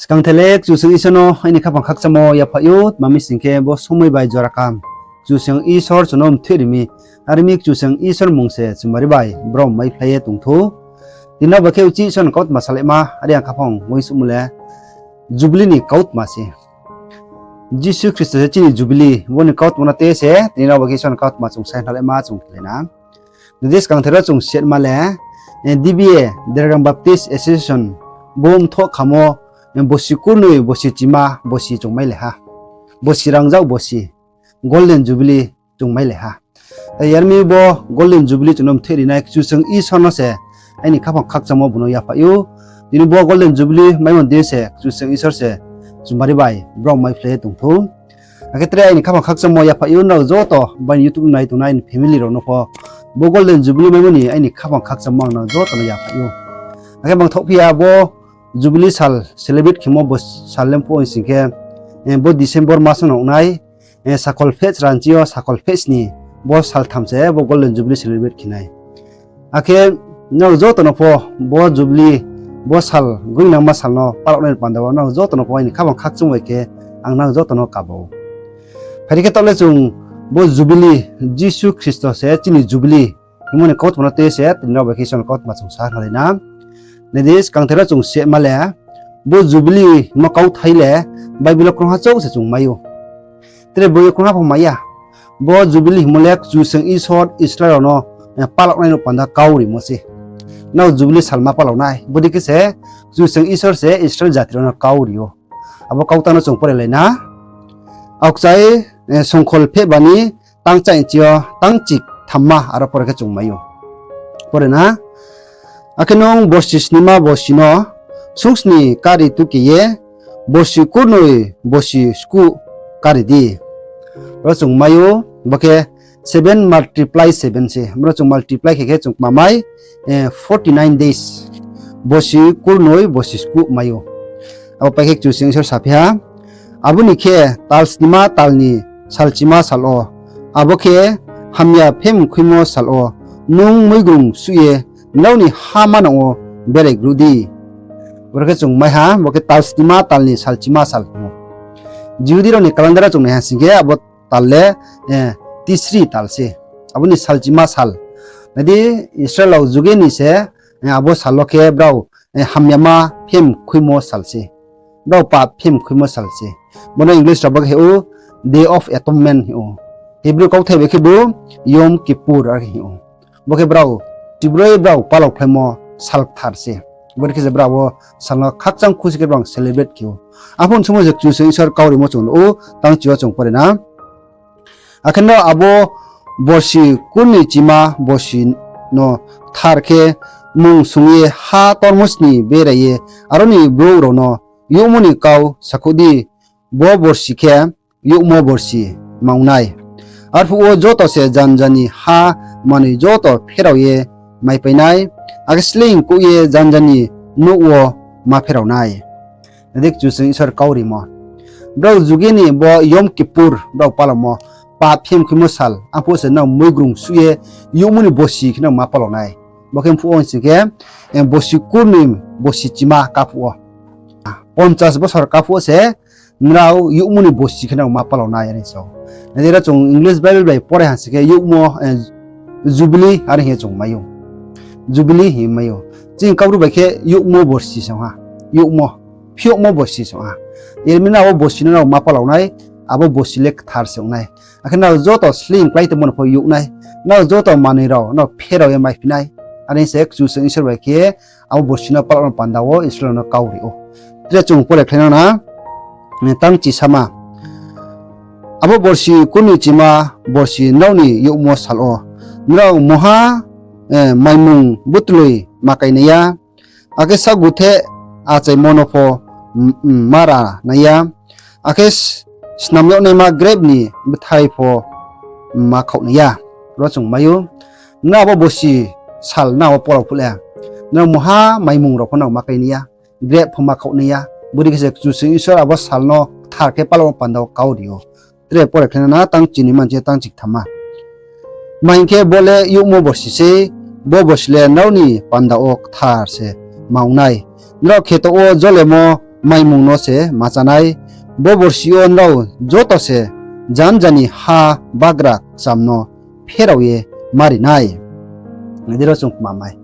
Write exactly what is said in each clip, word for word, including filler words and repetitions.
Kangthe le Kchusoyang Isor no aini khaphang khakchangmo yaphaih ou, tma mi sing khe bo somoi bai jora kaham Kchusoyang Isor chung no mthoih ri mi, are mi Kchusoyang Isor mmung se chumari bai brom maiphlai ye tong thou. Tini bo khe uchih Isor ni kautma salaima, are ang khaphang uaingsouhmo le Jubilee ni kautma se. Jisu Khristo se chini Jubilee, bo ni kautma no te se, tini bo khe Isor ni kautma chung sai hnalaima chung khelai na. Nai di, skangther wo chung siyatma le, eh, D B A, Dergang Baptist Association, bo mthoh khamo, eh, bosi kurnoi, bosi chima, bosi chung mailai ha. Bosi rangzag bosi, Golden Jubilee chung mailai ha. Tai yar mi bo Golden Jubilee chung no mthoih ri nai Kchusoyang Isor no se aini khaphang khakchangmo bung no yaphaih ou. Tini bo Golden Jubilee maimo din se Kchusoyang Isor se chumari bai brom maiphlai ye tong thou. Akhe tre aini khaphang khakchangmo yaphaih ou, nrao joto bai YouTube nai tongnai aini family rao no pho bo Golden Jubilee maimo ni aini khaphang khakchangmo ang nrao joto no yaphaih ou. Akhe bang thaohphi ya bo Jubilee sal celebrate khemo bo sal le phuh wo sing khe, eh, bo December mas no ong nai, eh, sakhol pheh chranchi yo sakhol pheh sni, bo saltham se bo Golden Jubilee celebrate khe nai. Akhe nrao joto no pho bo Jubilee, bo sal, goingnangma sal no palauh nai ni panda wo nrao joto no pho aini khaphang khakchang bai khe ang nrao joto no kaba ou. Phai di khe taoh le chung bo Jubilee, Jisu Khristo se chini Jubilee hingmo ni kautma no te se, tini rao bai khe Isor ni kautma chung sa hnalai na. Nai di, skangther wo chung siyatma le, bo Jubilee hingmo kauthai le Bible wo krungha chouh se chung mai ou. Tre boi yo krungha pho mai ya. Bo Jubilee hingmo le Kchusoyang Isor Israel rao no, eh, palauh nai no panda kau rimo se. Nrao Jubilee sal ma palau nai. Bodei khe se Kchusoyang Isor se Israel jati rao no kau ri ou. Abo kauta no chung pore lai na. Aokchai, eh, songkhol pheh bani tangchaih chi yo tangchik thamma aro pore khe chung mai ou. Pore na. Akhe nung borsi snima borsi no sungsni kari tuke ye, borsi kurnoi borsi skuh kari di. Ro chung mai ou, bo khe seven multiply seven se. Bro chung multiply khe khe chung kma mai, eh, forty nine days. Borsi kurnoi borsi skuh mai ou. Abo pai khe Kchusoyang Isor saphi ha. Abo ni khe tal snima tal ni salchima sal wo, abo khe hamya phem khuimo sal wo, nung muigrung suh ye nrao ni ha manang wo berai gru di. Boro khe chung mai ha, bo khe tal snima tal ni salchima sal hingmo. Jihudi rao ni calendar wo chung nai ha sing khe abo tal le, eh, Tisri tal se. Abo ni salchima sal. Nai di, Israel rao juge ni se, eh, abo sal wo khe brao, eh, hamyama phem khuimo sal se. Brao pap phem khuimo sal se. Bo no English rao bo khe hing ou Day of Atonement hing ou. Hebrew kauthai bai khe bo Yom Kippur are hing ou. Bo khe brao, chibroi brao palau khlaimo sal kthar se. Bo khe se brao wo sal no khakchang khusi khe brao celebrate khe ou. Aphuh ni somoi se Kchusoyang Isor kaurimo chung nuh ou, tang chi yo chung pore na. Akhe no abo borsi kurni chima borsi no kthar khe mung sung ye ha tormo sni berai ye aro ni brouh rao no youhmo ni kau sakhouh di, bo borsi khe youhmo borsi ma ong nai. Arphuh wo joto se janja ni ha manoi joto pherao ye maipai nai, akhe sleing kouh ye janja ni nouh wo ma pherao nai. Nai di Kchusoyang Isor kaurimo. Brao juge ni bo Yom Kippur brao palamo, pap phem khuimo sal, aphuh se nrao muigrung suh ye youhmo ni borsi khe nrao ma palau nai. Bo khe phuh wo sing khe, eh, borsi kurni borsi chima kaphuh wo. Ponchas bosor kaphuh wo se nrao youhmo ni borsi khe nrao ma palau nai are sa ou. Nai di ro chung English Bible bai pore ha sing khe youhmo, eh, Jubilee are hing ye chung mai ou. Jubilee hing mai ou. Chini Kaubru bai khe youhmo borsi se ong ha. Youhmo. Phiouhmo borsi se ong ha. Ere mi nrao abo borsi no nrao ma palau nai, abo borsi le kthar se ong nai. Akhe nrao joto sleing klái tongmo no pho youh nai. Nrao joto manoi rao nrao pherao ye maiphi nai. Are hing se Kchusoyang Isor bai khe abo borsi no palau no panda wo Israel no kau ri ou. Tre chung pore khlai nang na, eh, tang chi sama. Abo borsi kurni chima borsi nrao ni youhmo sal wo nrao mungha, eh, maimung butloi ma kai nai ya, akhe sagutheh achaimo no pho, mm, mm, ma ra nai ya, akhe s-, snam yag naima grep ni bthai pho, mm, ma khaoh nai ya. Ro chung mai ou, nrao abo borsi sal nrao wo palau phuh le, nrao mungha maimung rao pho nrao ma kai nai ya, grep pho ma khaoh nai ya. Bodei khe se Kchusoyang Isor abo sal no kthar khe palau no panda wo kau ri ou. Tre pore khlai nang na, tang chini manchi tang chik thamma. Ma hing khe bo le youhmo borsi sei, bo borsi le nrao ni panda wo kthar se ma ong nai. Nrao kheto wo jolemo maimung no se ma chá nai. Bo borsi yo nrao joto se janja ni ha bagra kcham no pherao ye mari nai. Nai di ro chung kma mai.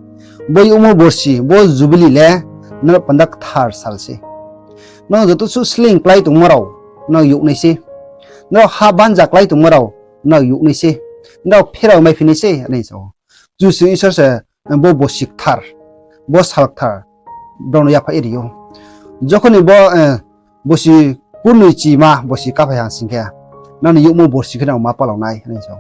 Bo youhmo borsi, bo Jubili le nrao panda kthar sal se. Nrao joto suh sleing klái tongmo rao nrao youh nai se. Nrao ha banja klái tongmo rao nrao youh nai se. Nrao pherao maiphi nai se, are sa ou. Kchusoyang Isor se bo borsi kthar, bo sal kthar brao no yaphaih ye ri ou. Jokhon ni bo, eh, borsi kurnoi chima borsi kaphai ha sing khe, nrao ni youhmo borsi khe nrao ma palao nai, are sa ou.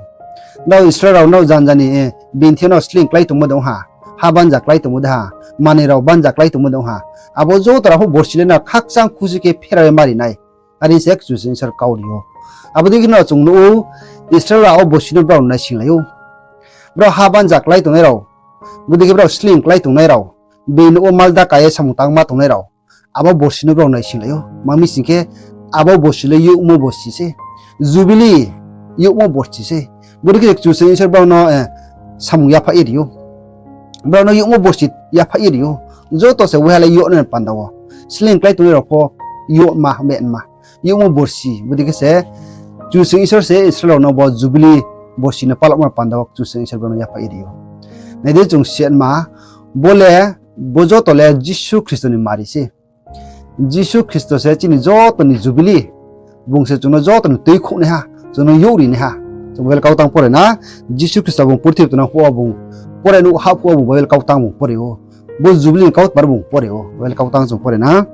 Nrao Israel rao nrao janja ni, eh, bini thing yo nrao sleing klái tongmo de ong ha, ha banja klái tongmo de ha, manoi rao banja klái tongmo de ong ha. Abo joto rao pho borsi le nrao khakchang khusi khe pherao ye mari nai. Are se Kchusoyang Isor kau ri ou. Abo dei khe no chung nuh ou, Israel rao wo borsi no brao naisinglai ou. Brao ha banja klái tongnai rao, bodei khe brao sleing klái tongnai rao, bini nouh wo malda ka ye samung tangma tongnai rao, abo borsi no brao naisinglai ou. Ma mi sing khe, abo borsi le youhmo borsi se. Jubili youhmo borsi se. Bodei khe Kchusoyang Isor brao no, eh, samung yaphaih ye ri ou. Brao no youhmo borsi yaphaih ye ri ou. Joto se waiha le youh nai panda wo. Sleing klái tongnai rao pho youhma, menma. Youhmo borsi, bodei khe se Kchusoyang Isor se Israel rao no bo Jubili borsi no palamo panda wo Kchusoyang Isor brao no yaphaih ye ri ou. Nai di chung siatma, bo le, bo joto le Jisu Khristo ni mari se. Jisu Khristo se chini joto ni Jubili. Bung se chung no joto ni tuikhouhnaiha, chung no youhrinaiha. Chung Bible kautang pore na, Jisu Khristo bung purthimbi tongnang phuh wo bung, pore nuh ha phuh wo bung Bible kautang bung pore ou. Bo Jubili ni kautma bung pore ou, Bible kautang chung pore na.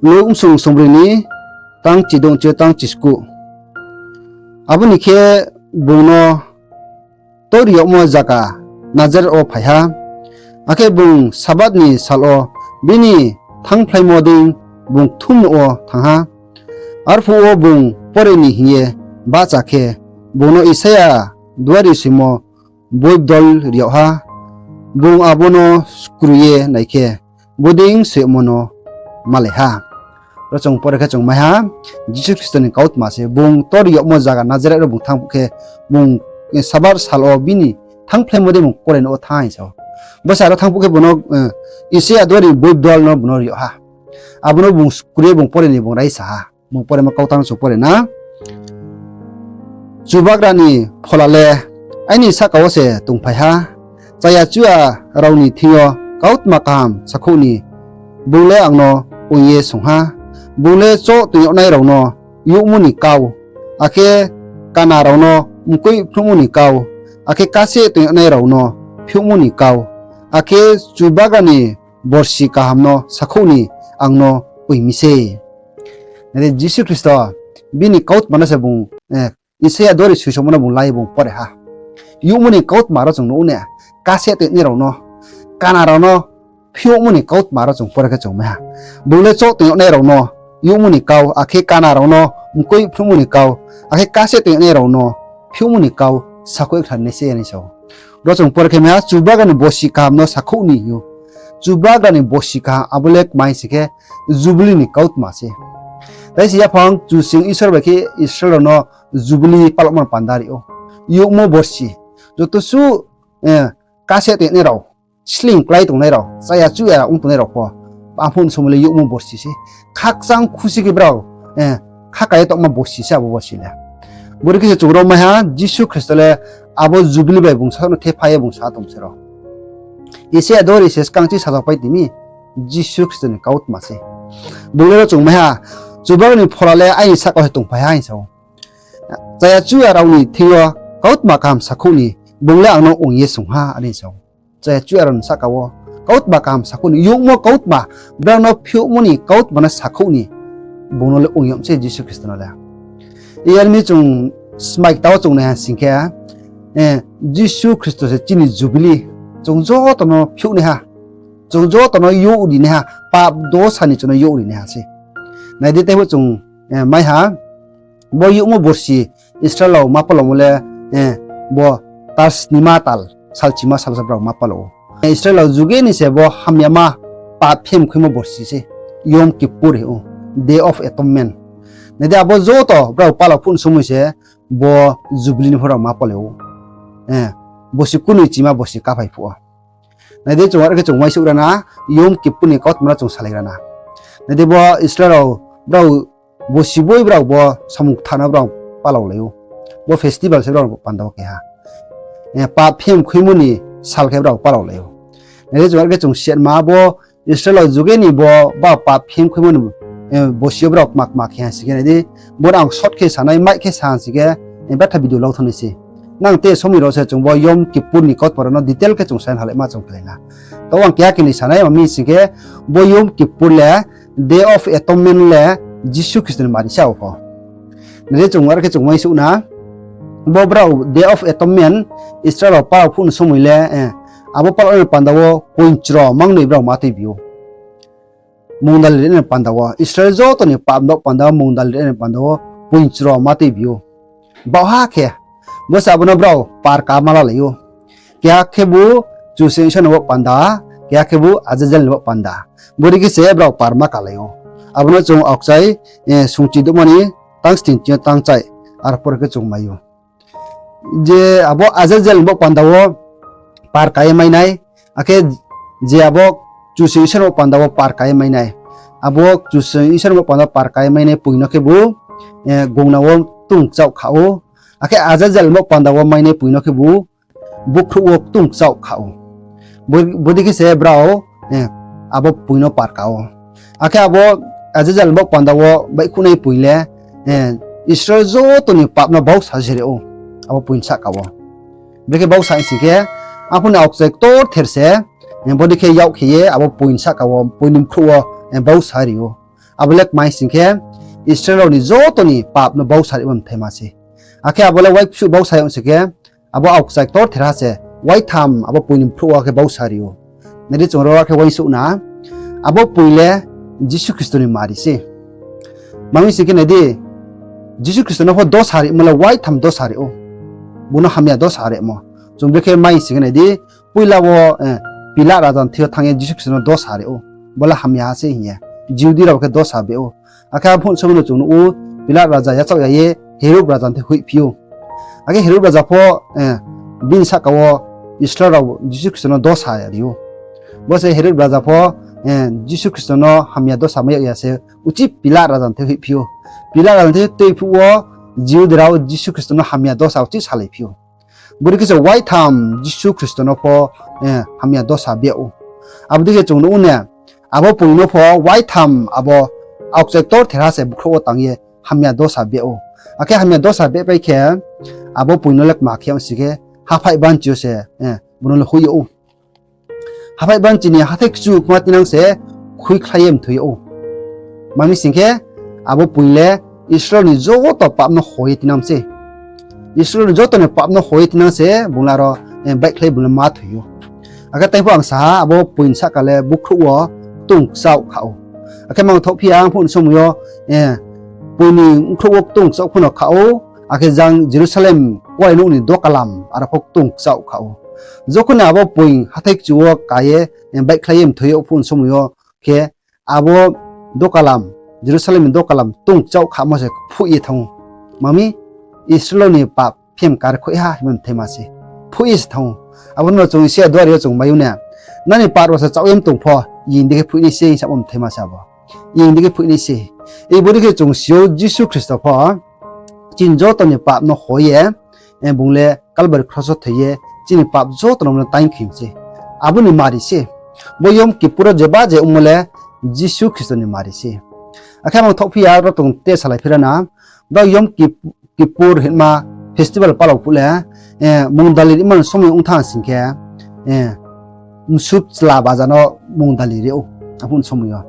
Luk bsung sungbroi ni tang chidouh chi yo tang chiskuh. Abo ni khe bung no tor yagmo zaga Nazareth wo phai ha. Akhe bung Sabath ni sal wo bini thanngphlaimo dei bung kthumnouh wo thanng ha. Arphuh wo bung pore ni hing ye bahcha khe, bung no Isaia duari soimo boibdol ri yag ha. Bung abo no skroi ye nai khe, bodei soi yagmo no malai ha. Ro chung pore khe chung mai ha, Jisu Khristo ni kautma se, bung tor yagmo zaga Nazareth wo bung thanng phuh khe, bung, eh, Sabath sal wo bini thanngphlaimo dei bung pore nouh wo thanng ha hing sa ou. Bo se aro thanng phuh khe bung no, eh, Isaia duari boibdol no bung no ri yag ha. Abo no bung skroi ye bung pore ni bung raisa ha. Bung porema kautang chung pore na. Chubagra ni phola le aini sahka wo se tongphai ha. Chaya chuya rao ni thing yo kautma kaham sakhouh ni bung le ang no ong ye swunng ha. Bung le choh toing yagnai rao no youhmo ni kau, akhe kana rao no mkoih phnuhmo ni kau, akhe kaseh toing yagnai rao no phiouhmo ni kau, akhe Chubagra ni borsi kaham no sakhouh ni ang no ong mi sei. Nai di, Jisu Khristo bini kautma no se bung, eh, Isaia duari soisomo no bung la ye bung pore ha. Youhmo ni kautma ro chung nuh ou ne, kaseh toing yagnai rao no, kana rao no phiouhmo ni kautma ro chung pore khe chung mai ha. Bung le choh toing yagnai rao no youhmo ni kau, akhe kana rao no mkoih phnuhmo ni kau, akhe kaseh toing yagnai rao no phiouhmo ni kau sakhouh ye khnari nai se, are sa ou. Ro chung pore khe mai ha, Chubagra ni borsi kaham no sakhouh ni hing ou. Chubagra ni borsi kaham abo le kmai sing khe, Jubili ni kautma se. Tai se yaphang Kchusoyang Isor bai khe Israel rao no Jubili palamo panda ri ou. Youhmo borsi. Joto suh, eh, kaseh toing yagnai rao, sleing klái tongnai rao, chaya chuya ong tongnai rao pho, aphuh ni somoi le youhmo borsi se. Khakchang khusi khe brao, eh, khaka ye tongma borsi se abo borsi le. Bodei khe se chung ro mai ha, Jisu Khristo le abo Jubili bai bung sasaoh no thepha ye bung sa tong se ro. Isaia duari se skang chi sasaoh pai timi, Jisu Khristo ni kautma se. Bung le ro chung mai ha, Chubagra ni phola le aini sahka wo se tongphai ha hing sa ou. Chaya chuya rao ni thing yo kautma kaham sakhouh ni bung le ang no ong ye swunng ha, are sa ou. Chaya chuya rao ni sahka wo kautma kaham sakhouh ni, youhmo kautma, brao no phiouhmo ni kautma no sakhouh ni bung no le ong yag mi se Jisu Khristo no le. Iyar mi chung smai kta wo chung nai ha sing khe, eh, Jisu Khristo se chini Jubili, chung joto no phiouhnaiha, chung joto no youhrinaiha, pap dosa ni chung no youhrinaiha se. Nai di, teibo chung, eh, mai ha, bo youhmo borsi Israel rao ma palaomo le, eh, bo tal snima tal, salchima salsa brao ma palao ou. Eh, Israel rao juge ni se bo hamyama pap phem khuimo borsi se, Yom Kippur hing ou, Day of Atonement. Nai di, abo joto brao palao phuh ni somoi se bo Jubili ni pho rao ma palao ou. Eh, borsi kurnoi chima borsi kaphai phuh wo. Nai di, chung are khe chung uaingsouh ra na, Yom Kippur ni kautma no chung salai ra na. Nai di bo Israel rao, brao bosiboi brao bo samung kthar no brao palau lai ou. Bo festival se brao panda wo keha. Pap phim khuimo ni sal khe brao palau lai ou. Nai di chung are khe chung siatma bo Israel rao juge ni bo ba pap phim khuimo ni bosi yo brao kma kma khe ha sing khe nai di, bo ang short khe sanai, maih khe sa ha sing khe, betha video lau thanng nai se. Nang te somoi rao se chung bo Yom Kippur ni kautma rao no detail khe chung sai halaima chung khlai na. Taoh ang keha khe ni sanai, ma mi sing khe, bo Yom Kippur le Day of Atonement le Jisu Khristo ni mari se abo pho. Nai di chung are khe chung uaingsouh na. Bo brao Day of Atonement Israel rao pao phuh ni somoi le, abo pao ni panda wo poing chro mangnoi brao ma tuibi ou. Mungdali ri ni panda wo, Israel joto ni pap ni baoh panda wo, mungdali ri ni panda wo, poing chro ma tuibi ou. Baohha khe, bo se abo no brao par ka ma lalai ou. Keha khebu Kchusoyang Isor ni baoh panda, keha khebu Azazel ni baoh panda. Bodei khe se brao par ma kalai ou. Abo no chung aokchai sungchi douhmo ni tang sning ching yo tang chai, arphuh khe chung mai ou. Je abo Azazel ni baoh panda wo par ka ye mai nai, akhe je abo Kchusoyang Isor ni baoh panda wo par ka ye mai nai. Abo Kchusoyang Isor ni baoh panda wo par ka ye mai nai poing no khebu, gongna wo ktung kchaoh kha ou. Akhe Azazel ni baoh panda wo mai nai poing no khebu bkhrouh wo ktung kchaoh kha ou. Bodei khe se brao abo poing no par ka ou. Akhe abo Azazel ni baoh panda wo baihkhouhnai poing le Israel joto ni pap no bausa jere ou. Abo poing sahka wo. Brekhe bausa sing khe, arphuh ni aokchai ktorther se, bodei khe yak khe ye abo poing sahka wo, poing ni bkhrouh wo bausa ri ou. Abo le kmai sing khe, Israel rao ni joto ni pap no bausa rimo mthaima se. Akhe abo le uaikchuh bausa yag sing khe, abo aokchai ktorther ha se, uaitham abo poing ni bkhrouh wo khe bausa ri ou. Nai di chung ro khe uaingsouh na, abo poing le Jisu Khristo ni mari se. Ma mi sing khe nai di, Jisu Khristo no pho dosa rimo le uaitham dosa ri ou. Bung no hamya dosa rimo. Chung brekhe mai sing khe nai di, poila wo Pilat raja ni thing yo thanng ye Jisu Khristo no dosa ri ou. Bo le hamya ha se hing ye. Jihudi rao khe dosa be ou. Akhe arphuh somoi no chung nuh ou, Pilat raja yachaoh ya ye Herod raja ni thing hoihphi ou. Akhe Herod raja pho bini sahka wo Israel rao Jisu Khristo no dosa ri ou. Bo se Herod raja pho Jisu Khristo no hamya dosa mai yag ya se uchih Pilat raja ni thing hoihphi ou. Pilat raja ni thing tuiphuh wo Jihudi rao Jisu Khristo no hamya dosa uchih salaiphi ou. Bodei khe se uaitham Jisu Khristo no pho hamya dosa beh ou. Abo dei khe chung nuh ou ne, abo poing no pho uaitham abo aokchai ktorther ha se bkhrouh wo tang ye hamya dosa beh ou. Akhe hamya dosa behpai khe, abo poing no le kma khe ong sing khe, haphaih banchi yo se bung no le hoih yag ou. Haphaih banchi ni hathái kchu kma tinang se khuikhlai ye mthoi yag ou. Ma mi sing khe, abo poing le Israel ni joto pap no ho ye tinang se. Israel ni joto ni pap no ho ye tinang se bung le aro baihkhlai bung le ma thoi ou. Akhe tei pho ang sa ha, abo poing sahka le bkhrouh wo ktung kchaoh kha ou. Akhe mangthaohphi ya, arphuh ni somoi yo poing ni bkhrouh wo ktung kchaoh pho no kha ou, akhe jang Jerusalem kuarenouh ni dokalam aro pho ktung kchaoh kha ou. Jokhon ni abo poing hathái kchu wo ka ye baihkhlai ye mthoi yag phuh ni somoi yo khe, abo dokalam, Jerusalem ni dokalam ktung kchaoh khamo se phuh ye thanng ou. Ma mi, Israel ni pap phem kar khoih ha hingmo mthaima se. Phuh ye se thanng ou. Abo no chung Isaiah duari yo chung mai ou na, nani pap rao se chaoh ye mtong pho, ying dei khe phuh nai se hing samo mthaima se abo. Ying dei khe phuh nai se. Bodei khe chung si ou Jisu Khristo pho chini joto ni pap no ho ye, bung le Kalbari kros wo thoi ye chini pap joto no taing khe se. Abo ni mari se. Bo Yom Kippur wo jeba je ongmo le Jisu Khristo ni mari se. Akhe mangthaohphi ya, ro tong te salai phi ra na, brao Yom Kip-, Kippur hingma festival palau phuh le, mungdali rimo ni somoi ong thanng sing khe, msu chla baja no mungdali ri ou, arphuh ni somoi yo.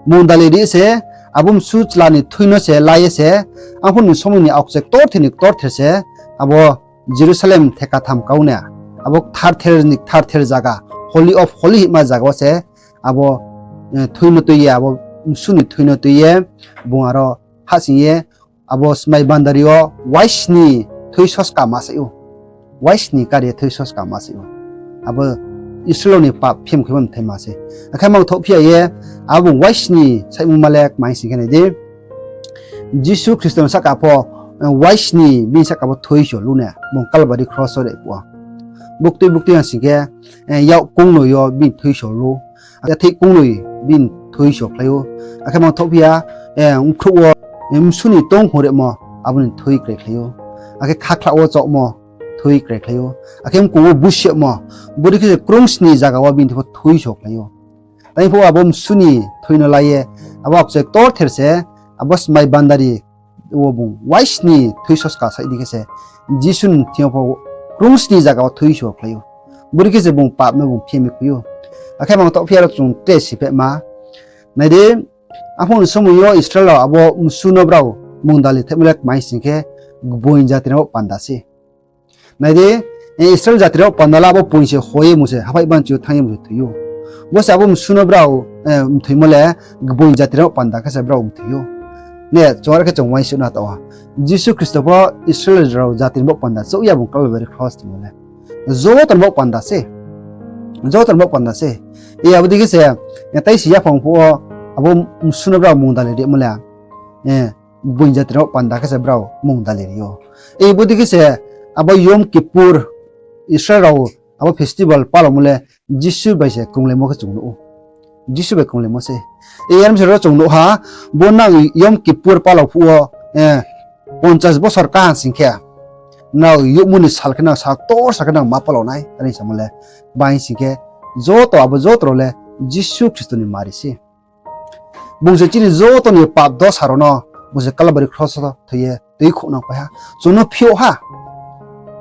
Mungdali ri se, abo msu chla ni thui no se la ye se, arphuh ni somoi ni aokchai ktorther ni ktorther se, abo Jerusalem theka tham kau na, abo ktharther ni ktharther zaga, Holy of Holy hingma zaga wo se, abo thui no tui ye, abo msu ni thui no tui ye, bung aro hahsoing ye, abo smai bandari yo uaisni thui soska ma sai ou. Uaisni kari ye thui soska ma sai ou. Abo Israel ni pap phem khe bo mthaima se. Akhe mangthaohphi ya ye, abo bung uaisni saihmungma le kma hing sing khe nai di, Jisu Khristo ni sahka pho uaisni bini sahka pho thui so lu na, bung Kalbari kros wo reh phuh wo. Buktui buktui ha sing khe, yak kungnoi yo bini thui so lu. Yatheih kungnoi bini thui sokhlai ou. Akhe mangthouhphi ya, eh, bkhrouh wo, eh, msu ni tong huremo, abo ni thui kraikhlai ou. Akhe khakhlah wo chaohmo, thui kraikhlai ou. Akhe mkong wo busehmo, bodei khe se krungsni zaga wo bini thing pho thui sokhlai ou. Tai phuh abo msu ni thui no la ye, abo akchai ktorther se, abo smai bandari wo bung uaisni thui soska saih di khe se, Jisu ni thing yo pho krungsni zaga wo thui sokhlai ou. Bodei khe se bung pap no bung phimi khui ou. Akhe mangthouhphi ya ro chung tre siphehma. Nai di, aphung ni somoi yo Israel rao abo msu no brao mungdali thaihmo le kmai sing khe, gboing jati rao panda se. Nai di, eh, Israel jati rao panda la abo poing se hoi ye mung se, haphaih banchi yo thanng ye mung se thoi ou. Bo se abo msu no brao, eh, mthoimo le, gboing jati rao panda khe se brao mthoi ou. Ne, chung are khe chung uaingsouh na taoh ha. Jisu Khristo pho Israel rao jati ni baoh panda chouh ya bung Kalbari kros thingmo le. Joto ni baoh panda se. Joto ni baoh panda se. E abo dei khe se, eh, taisi yaphang phuh wo, abo msu no brao mungdali rimo le. Eh, gboing jati rao panda khe se brao mungdali ri ou. E bodei khe se abo Yom Kippur, Israel rao abo festival palaomo le Jisu bai se krunglaimo khe chung nuh ou. Jisu bai krunglaimo se. E yar mi se ro chung nuh ha, bo nang Yom Kippur palao phuh wo, eh, ponchas bosor kaha sing khe, nrao youhmo ni sal khe nang sal ktor sal khe nang ma palao nai, are samo le. Bai sing khe, joto abo joto rao le Jisu Khristo ni mari se. Bung se chini joto ni pap dosa rao no, bung se Kalbari kros wo thoi ye tuikhouhnang pai ha. Chung no phiouh ha.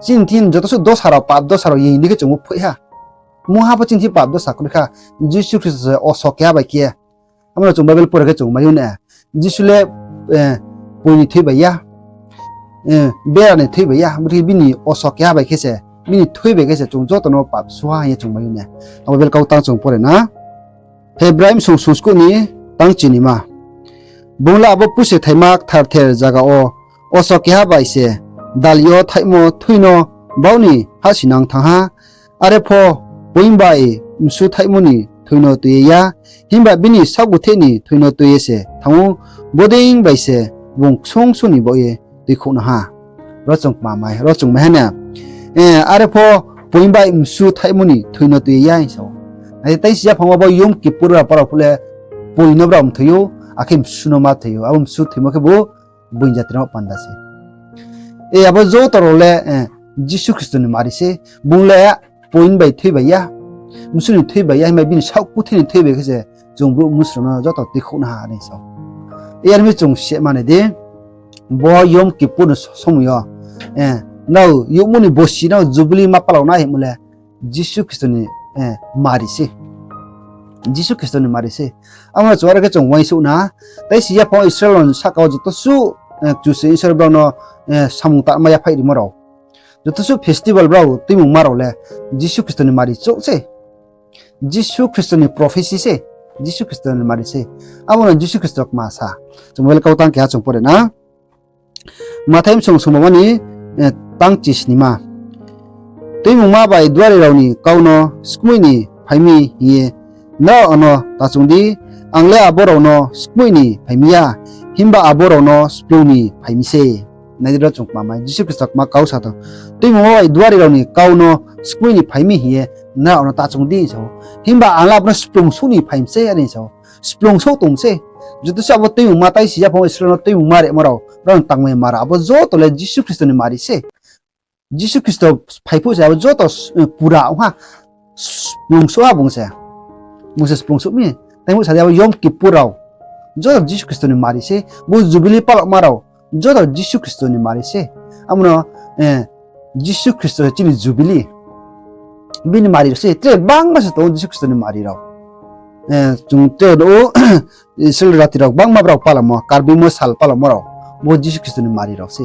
Chini thing joto suh dosa rao, pap dosa rao yeng di khe chung bo phoih ha. Mungha pho chini thing pap dosa kroi kha, Jisu Khristo se oso keha bai khe. Abo no chung Bible pore khe chung mai ou na. Jisu le, eh, poi ni thui bai ya, eh, bera ni thui bai ya, bodei khe bini oso keha bai khe se, bini thui bai khe se chung joto no pap suha hing ye chung mai ou na. Abo Bible kau tang chung pore na. Hebrai bsung sungskuh ni tang chinima. Bung le abo puse thaima ktharther zaga wo oso keha bai se dal yo thaihmo thui no bau ni hahsoinang thanng ha. Are pho, poing bai msu thaihmo ni thui no tui ye ya, himba bini saohgutheh ni thui no tui ye se thanng ou, bodei bai se bung ksung ksung ni baoh ye tuikhouhnang ha. Ro chung kma mai, ro chung mai ha na. Eh, are pho, poing bai msu thaihmo ni thui no tui ye ya hing sa ou. Nai di, taisi yaphang wo bo Yom Kippur rao palaophuh le, poing no brao mthoi ou, akhe msu no ma thoi ou. Abo msu thoimo khebu gboing jati rao panda se. E abo joto rao le, eh, Jisu Khristo ni mari se. Bung le poing bai thui bai ya, msu ni thui bai ya, himba bini saohkutheh ni thui bai khe se chung brouh mnusu rao no joto tuikhouhnang ha are sa ou. E yar mi chung se manai di, bo Yom Kippur ni somoi yo, eh, nrao youhmo ni bosi no Jubili ma palao nai hingmo le, Jisu Khristo ni, eh, mari se. Jisu Khristo ni mari se. Abo no chung are khe chung uaingsouh na. Taisi yaphang wo Israel rao ni sahka wo joto suh, eh, Kchusoyang Isor brao no, eh, samung tangma yaphaih rimo rao, joto suh festival brao tuimungma rao le Jisu Khristo ni mari chouh se. Jisu Khristo ni prophecy se. Jisu Khristo ni mari se. Abo no Jisu Khristo kma sa. Chung Bible kau tang keha chung pore na. Mathai bsung sungmoma ni, eh, tang chisnima. Tuimungma bai duari rao ni kau no skmoih ni phai mi hing ye nrao ano ta chung di, ang le abo rao no skmoih ni phai mi ya, himba abo rao no splung ni phai mi se. Nai di ro chung kma mai, Jisu Khristo kma kau sa tong. Tuimungma bai duari rao ni kau no skmoih ni phai mi hing ye nrao ano ta chung di hing sa ou. Himba ang le abo no splung souh ni phai mi se are hing sa ou. Splung souh tong mi se. Joto se abo tuimungma taisi yaphang wo Israel no tuimungma rimo rao, brao no tangmai ma rao, abo joto le Jisu Khristo ni mari se. Jisu Khristo phai phuh se abo joto, eh, pura ong ha. Splung souh ha bung se. Bung se splung souh mi. Tai phuh sa di abo Yom Kippur rao, joto Jisu Khristo ni mari se. Bo Jubili palaoma rao, joto Jisu Khristo ni mari se. Abo no, eh, Jisu Khristo se chini Jubili. Bini mari rao se tre bangma se tong ou Jisu Khristo ni mari rao. Eh, chung tre nuh ou, Israel jati rao bangma brao palamo, Karbeingmo sal palamo rao, bo Jisu Khristo ni mari rao se.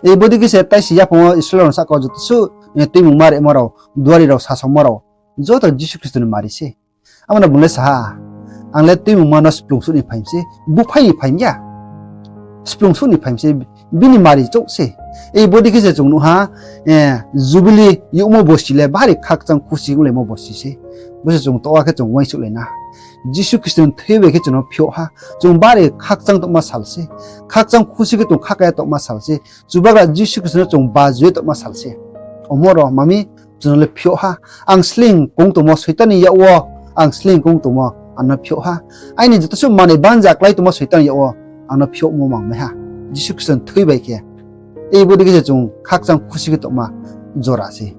E bodei khe se taisi yaphang wo Israel rao ni sahka wo joto suh, eh, tuimungma rimo rao, duari rao, sasongmo rao, joto Jisu Khristo ni mari se. Abo no bung le sa ha, ang le tuimungma no splung souh ni phai mi se, buphai ni phai mi ya. Splung souh ni phai mi se, bini mari chouh se. E bodei khe se chung nuh ha, eh, Jubili youhmo bosi le bari khakchang khusi onglaimo bosi se. Bo se chung toh khe chung uaingsouhlai na. Jisu Khristo ni thui bai khe chung no phiouh ha. Chung bari khakchang tongma sal se. Khakchang khusi khe chung khakchang tongma sal se. Chubagra Jisu Khristo no chung baju ye tongma sal se. Omo ro mami chung no le phiouh ha. Ang sleing kong tongmo, Soitan ni yak wo ang sleing kong tongmo. ang no phiouh ha. Aini joto suh manoi banja klái tongmo Soitan yag wo ang no phiouhmo mang mai ha. Jisu Khristo ni thui bai khe. Ei bodei khe se chung khakchang khusi khe tongma jora se.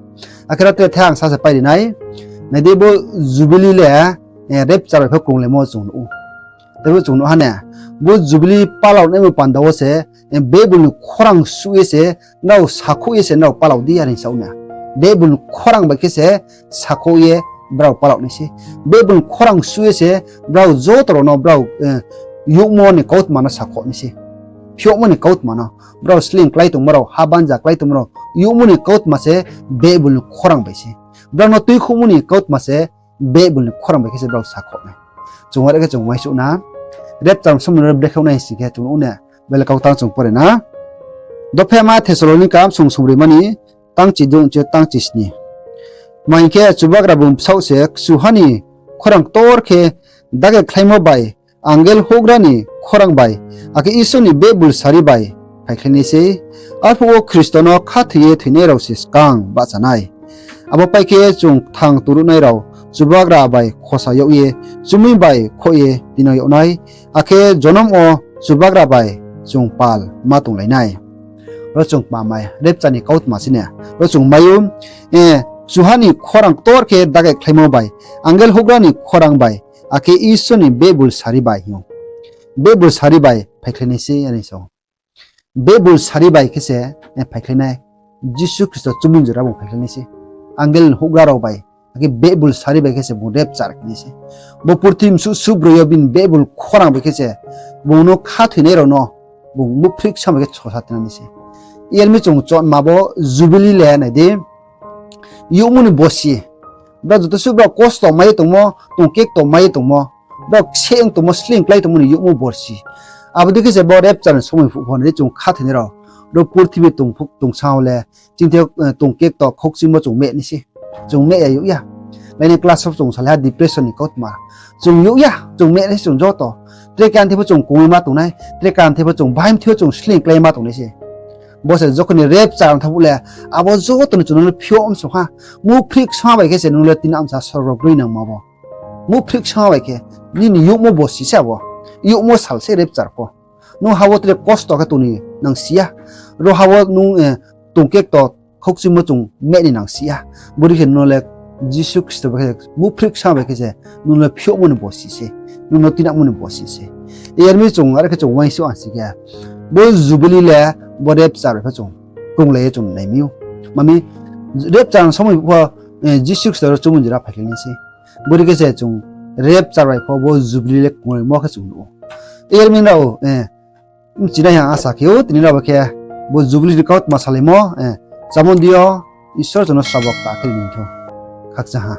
Akhe ro tre the ang sa se pai ri nai. Nai di, bo Jubili le, eh, rapture bai pho krunglaimo chung nuh ou. Teibo chung nuh ha ne, bo Jubili palao naimo panda wo se, eh, Baibel ni khorang suh ye se, nrao sakhouh ye se nrao palao di are sa ou na. Baibel ni khorang bai khe se sakhouh ye brao palao nai se. Baibel ni khorang suh ye se brao joto rao no brao, eh, youhmo ni kautma no sakhouh nai se. Phiouhmo ni kautma no. Brao sleing klái tongmo rao, ha banja klái tongmo rao, youhmo ni kautma se Baibel ni khorang bai se. Brao no tuikhouhmo ni kautma se Baibel ni khorang bai khe se brao sakhouh nai. Chung are khe chung uaingsouh na. Rapture ni somoi no brekhe ong nai sing khe chung nuh ou ne, Baibel kautang chung pore na. Dopheima Thessalonika bsung sumbroi mani, tangchi dungchi tangchi sni. Tma hing khe, Chubagra bung bsaoh se kchuha ni khorang ktor khe dage khlaimo bai, angel houhgra ni khorang bai, akhe Isor ni Baibel sari bai phaikhlai nai sei. Arphuh wo Khristo no khathoi ye thoinai rao se skang bahcha nai. Abo pai khe chung kthang tongruhnai rao Chubagra bai khosa yag ye, chumui bai khoh ye tinang yag nai, akhe jonom wo Chubagra bai chung pal ma tonglai nai. Ro chung kma mai, rapture ni kautma se ne. Ro chung mai ou, eh, kchuha ni khorang ktor khe dage khlaimo bai, angel houhgra ni khorang bai, akhe Isor ni Baibel sari bai hing ou. Baibel sari bai phaikhlai nai sei are sa ou. Baibel sari bai khe se, eh, phaikhlai nai. Jisu Khristo chumui jora bung phaikhlai nai sei. Angel houhgra rao bai, akhe Baibel sari bai khe se bung rapture khe nai sei. Bo purthimbi suh subroi yo bini Baibel khorang bai khe se bung no khathoinai rao no bung muphri ksa bai khe sosa tinang nai sei. Iyar mi chung chotma bo Jubili le nai di. Youhmo ni bosi. Brao joto suh brao kosto mai ye tongmo, tongkekto mai ye tongmo, brao kse ong tongmo, sleing klái tongmo ni youhmo borsi. Abo dei khe se bo rapture ni somoi phuh pho nai di chung khathoinai rao. Ro purthimbi tong phuh, tong sa wo le, chini thing yo, eh, tongkekto khoukchimo chung meh nai se. Chung meh ya youh ya. Laini class wo chung salai ha depression ni kautma. Chung youh ya, chung meh nai se chung joto. Tre kan thing pho chung kongwi ma tongnai, tre kan thing pho chung bahai mthoi yo chung sleing klái ma tongnai se. Bo se jokhon ni rapture ong tha phuh le, abo joto ni chung no phiouh msong ha. Muphri ksa bai khe se nung le tini amsa sorgo roi nangma bo. Muphri ksa bai khe, nini youhmo bosi se abo. Youhmo sal se rapture pho. Nung ha wo tre kosto khe tong ni nang si ya. Ro ha wo nung, eh, tongkekto khoukchimo chung meh ni nang si ya. Bodei khe nung no le Jisu Khristo bai khe, muphri ksa bai khe se, nung no phiouhmo ni bosi se, nung no tinamo ni bosi se. Iyar mi chung are khe chung uaingsouh ang si khe, bo Jubili le bo rapture bai pho chung krunglai ye chung nai mi ou. Mami, rapture ni somoi pho, eh, Jisu Khristo ro chumui jora phaikhlai nai sei. Bodei khe se chung rapture bai pho bo Jubili le krunglaimo khe chung nuh ou. Iyar mi rao, eh, bchinai ha asa khe ou, tini rao bai khe bo Jubili ni kautma salaimo, eh, chamung di yo, Isor chung no srabo kta khe ri ni thou. Khakchang ha.